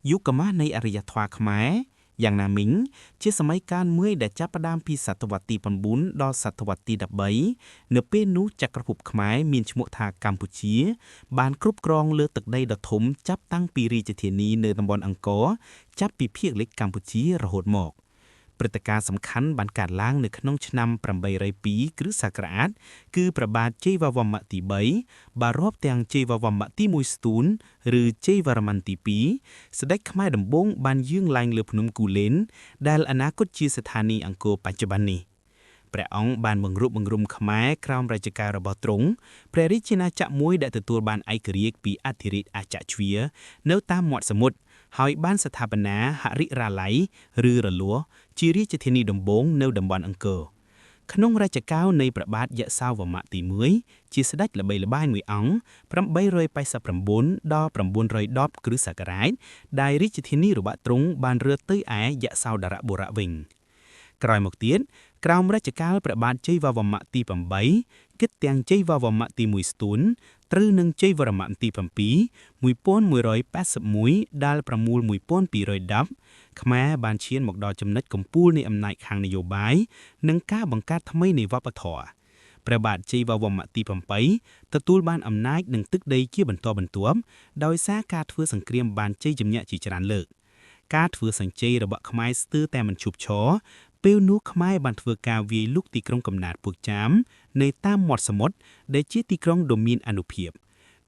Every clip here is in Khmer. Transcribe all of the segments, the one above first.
យុគសម័យនៃអរិយធម៌ខ្មែរយ៉ាងណាមិញជាសម័យកាលមួយដែលចាប់ផ្ដើមពីសតវត្សទី9ដល់សតវត្សទី13នៅពេលនោះចក្រភពខ្មែរមានឈ្មោះថាកម្ពុជា បានគ្រប់គ្រងលើទឹកដីដ៏ធំចាប់តាំងពីរាជធានីនៅតំបន់អង្គរចាប់ពីភាគលិចកម្ពុជារហូតមក ព្រឹត្តិការណ៍សំខាន់បានកើតឡើងនៅក្នុងឆ្នាំ802គ្រិស្តសករាជគឺព្រះបាទជ័យវរ្ម័នទី3បានរាប់ទាំងជ័យវរ្ម័នទី1ស្ទូនឬជ័យវរ្ម័នទី2ស្ដេចខ្មែរដំបូងបានយាងឡើងលើភ្នំគូលែនដែលអនាគតជាស្ថានីយ៍អង្គរបច្ចុប្បន្ននេះព្រះអង្គបានបង្រួបបង្រួមខ្មែរក្រោមរជ្ជកាលរបស់ទ្រង់ព្រះរាជាណាចក្រមួយដែលទទួលបានឯករាជ្យពីអធិរាជអាចជ្វានៅតាមមាត់សមុទ្រហើយបានស្ថាបនាហរិរាល័យឬរលួជារាជធានីដំបូងនៅតំបន់អង្គរក្នុងរជ្ជកាលនៃព្រះបាទយសោវមៈទី1ជាស្ដេចល្បីល្បាញមួយអង្គ889ដល់910គ្រិស្តសករាជដែលរាជធានីរបស់ទ្រង់បានរើទៅឯយសោធរបុរៈវិញក្រោយមកទៀតក្រោមរជ្ជកាលព្រះបាទជ័យវរ្ម័នទី8គិតទាំងជ័យវរ្ម័នទី1ស្ទួនត្រូវនឹងជ័យវរ្ម័នទី7 1181ដល់1210ខ្មែរបានឈានមកដល់ចំណុចកំពូលនៃអំណាចខាងនយោបាយនិងការបង្កើតថ្មីនៃវប្បធម៌ព្រះបាទជ័យវរ្ម័នទី8ទទួលបានអំណាចនិងទឹកដីជាបន្តបន្ទាប់ដោយសារការធ្វើសង្គ្រាមបានជ័យជំនះជាច្រើនលើកការធ្វើសញ្ជ័យរបស់ខ្មែរស្ទើរតែមិនឈប់ឈរពេលនោះខ្មែរបានធ្វើការវាយលុកទីក្រុងកំណើតពួកចាមនៅតាមមាត់សមុទ្រដែលជាទីក្រុងដ៏មានអានុភាព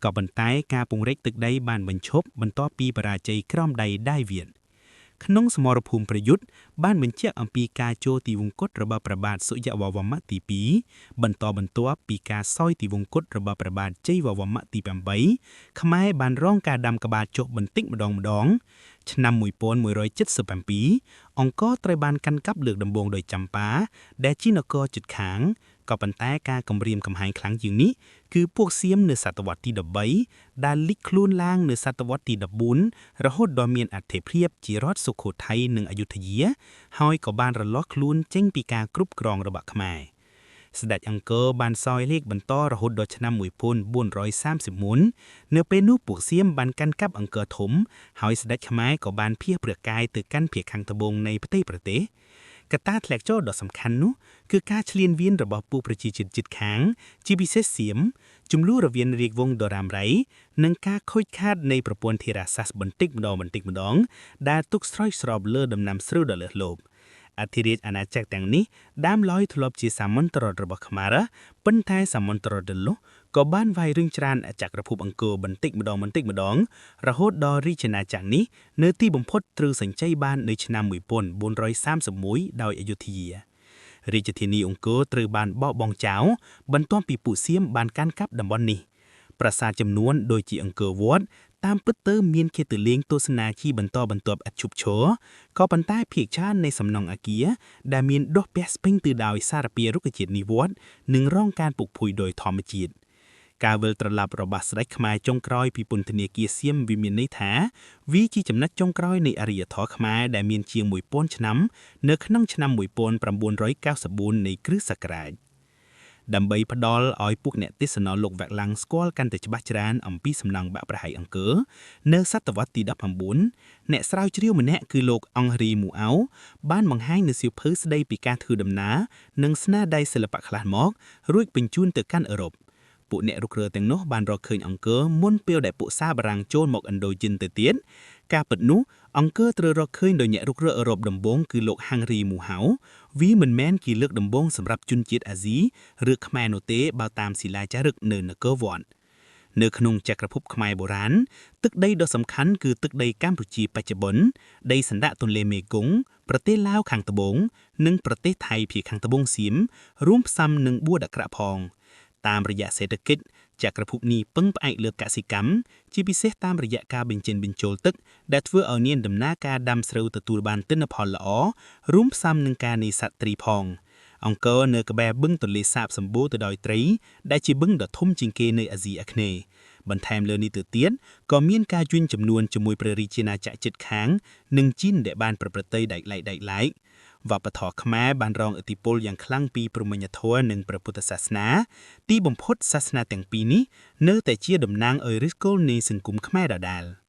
ក៏ប៉ុន្តែការពង្រីកទឹកដីបានបញ្ឈប់បន្ទាប់ពីបរាជ័យក្រោមដៃដាយវៀនក្នុងសមរភូមិប្រយុទ្ធបានបញ្ជាក់អំពីការចូលទីវង្គតរបស់ព្រះបាទសុយវរ្ម័នទី2បន្តបន្ទាប់ពីការសោយទីវង្គតរបស់ព្រះបាទជ័យវរ្ម័នទី8ខ្មែរបានរងការដាំក្បាលចុះបន្តិចម្ដងម្ដងឆ្នាំ1177អង្គរត្រូវបានកាន់កាប់លើកដំបូងដោយចម្ប៉ាដែលជានគរជិតខាងក៏ប៉ុន្តែការគំរាមកំហែងខ្លាំងជាងនេះគឺពួកសៀមនៅសតវត្សទី13ដែលលិចខ្លួនឡើងនៅសតវត្សទី14រហូតដល់មានអធិភាពជារដ្ឋសុខោថ័យនិងអយុធ្យាហើយក៏បានរលាស់ខ្លួនចេញពីការគ្រប់គ្រងរបស់ខ្មែរស្ដេចអង្គរបានសោយរាជបន្តរហូតដល់ឆ្នាំ1431នៅពេលនោះពួកសៀមបានកាន់កាប់អង្គរធំហើយស្ដេចខ្មែរក៏បានភៀសព្រះកាយទៅកាន់ភាគខាងត្បូងនៃផ្ទៃប្រទេសកត្តាធ្លាក់ចុះដ៏សំខាន់នោះគឺការឈ្លានពានរបស់ពួកប្រជាជាតិជិតខាង ជាពិសេសសៀមចំនួនរវាងរាជវង្សដរាមរៃនិងការខូចខាតនៃប្រព័ន្ធធារាសាស្ត្របន្តិចម្ដងបន្តិចម្ដងដែលទុកស្រោចស្រពលើដំណាំស្រូវដ៏លើសលប់អធិរាជអាណាចក្រទាំងនេះដើមឡើយធ្លាប់ជាសាមន្តរដ្ឋរបស់ខ្មែរប៉ុន្តែសាមន្តរដ្ឋនោះក៏បានវាយរឿងច្រានចក្រភពអង្គរបន្តិចម្ដងបន្តិចម្ដងរហូតដល់រាជាណាចក្រនេះនៅទីបំផុតត្រូវសញ្ជ័យបាននៅឆ្នាំ1431ដោយអយុធ្យារាជធានីអង្គរត្រូវបានបោះបង់ចោលបន្ទាប់ពីពួកសៀមបានកាន់កាប់តំបន់នេះប្រាសាទចំនួនដូចជាអង្គរវត្តតាមពិតទៅមានគេទៅលេងទស្សនាជាបន្តបន្ទាប់ឥតឈប់ឈរក៏ប៉ុន្តែភាគច្រើននៃសំណង់អាគារដែលមានដុះពាសពេញទៅដោយសារពារុក្ខជាតិនិវត្តន៍និងរងការពុកភុយដោយធម្មជាតិការវិលត្រឡប់របស់ស្ដេចខ្មែរចុងក្រោយពីពន្ធនាគារសៀមវាមានន័យថាវាជាចំណុចចុងក្រោយនៃអរិយធម៌ខ្មែរដែលមានជាង1000ឆ្នាំនៅក្នុងឆ្នាំ1994នៃគ្រិស្តសករាជដើម្បីផ្ដល់ឲ្យពួកអ្នកទេសនាលោកវ៉ាក់ឡាំងស្គាល់កាន់តែច្បាស់ច្រើនអំពីសំណង់បាក់ប្រហែលអង្គរនៅសតវត្សទី19អ្នកស្រាវជ្រាវម្នាក់គឺលោកអង្រីមូអៅបានបង្ហាញនៅសៀវភៅស្ដីពីការធ្វើដំណើរនិងស្នាដៃសិល្បៈខ្លះមករួចបញ្ជូនទៅកាន់អឺរ៉ុបពួកអ្នករុករកទាំងនោះបានរកឃើញអង្គរមុនពេលដែលពួកសាបារាំងចូលមកឥណ្ឌូចិនទៅទៀតការពិតនោះអង្គរត្រូវរកឃើញដោយអ្នករុករកអឺរ៉ុបដំបូងគឺលោកហាងរីមូហៅវាមិនមែនជាលើកដំបូងសម្រាប់ជនជាតិអាស៊ីឬខ្មែរនោះទេបើតាមសិលាចារឹកនៅនគរវត្តនៅក្នុងចក្រភពខ្មែរបុរាណទឹកដីដ៏សំខាន់គឺទឹកដីកម្ពុជាបច្ចុប្បន្នដីសណ្ដាក់ទន្លេមេគង្គប្រទេសឡាវខាងត្បូងនិងប្រទេសថៃភាគខាងត្បូងសៀមរួមផ្សំនឹងបួរដក្រាក់ផងតាមរយៈសេដ្ឋកិច្ចចក្រភពនេះពឹងផ្អែកលើកសិកម្មជាពិសេសតាមរយៈការបញ្ចេញបញ្ចូលទឹកដែលធ្វើឲ្យមានដំណើរការដាំស្រូវទទួលបានទិន្នផលល្អរួមផ្សំនឹងការនេសាទត្រីផងអង្គរនៅក្បែរបឹងទន្លេសាបសម្បូរទៅដោយត្រីដែលជាបឹងដ៏ធំជាងគេនៅអាស៊ីអាគ្នេយ៍បន្ថែមលើនេះទៅទៀតក៏មានការជួញចំនួនជាមួយព្រះរាជាណាចក្រជិតខាងនិងជីនដែលបានប្រព្រឹត្តទៅដាច់ឡែកដាច់ឡែកវប្បធម៌ខ្មែរបានរងឥទ្ធិពលយ៉ាងខ្លាំងពីព្រហ្មញ្ញធម៌និងព្រះពុទ្ធសាសនាទីបំផុតសាសនាទាំងពីរនេះនៅតែជាតំណាងឲ្យឫសគល់នៃសង្គមខ្មែរដដែល។